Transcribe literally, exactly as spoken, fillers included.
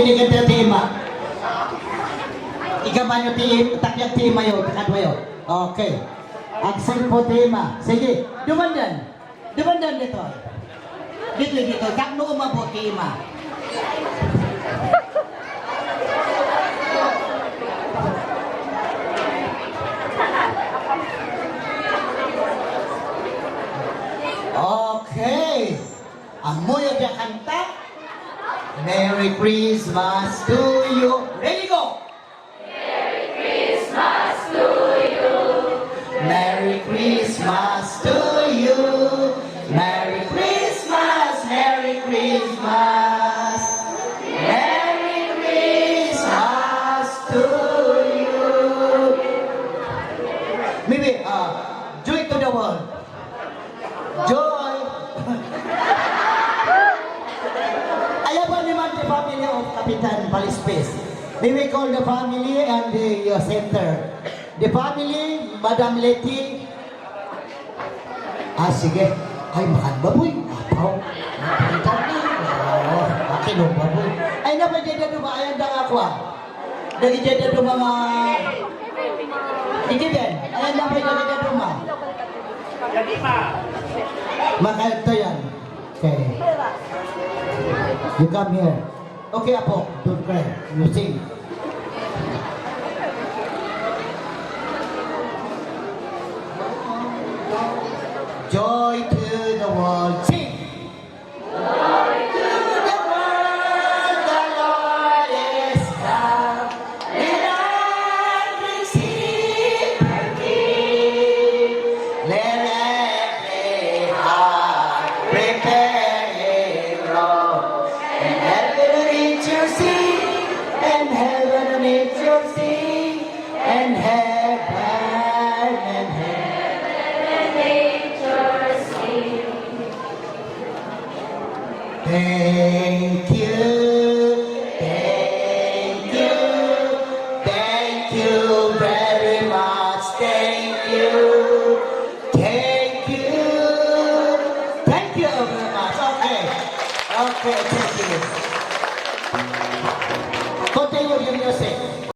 Ikan tayo ti ima. Ikamanyo ti im-, takyag ti imayo, kaduayo. Okay. Agselpo ti ima. Sige, dumandan. Dumandan dito. Dito, dito. Tapno umabot ti ima. Okay. Ammoyo ti kanta? Merry Christmas to you. Ready, go! Merry Christmas to you. Merry Christmas to you. Merry Christmas, Merry Christmas. Merry Christmas to you. Maybe, uh, Joy to the world. Joy! Ayaw ba naman the family of Kapitan Palispes? May we call the family and the, uh, center. The family, Madam Letty. Ah, sige. Ay, makan baboy. Apaw. Makan na. Oo, akin ang baboy. Ay, napay dyan na dumaan. Ay, ang danga ko, ah. Dagiti dadduma nga, iti den, ayan lang pay dagiti dadduma. Makayagto yan. Okay. You come here. Okay, apo. Don't cry. You sing. Joy to the world. Sing. Glory to the world, the Lord is come. Let earth receive her King. Let every heart prepare a robe, and heaven rejoicing, and heaven rejoicing, and heaven, and heaven and nature sing. Thank you, thank you, thank you very much. Thank you, thank you, thank you very much. Okay, okay, thank you.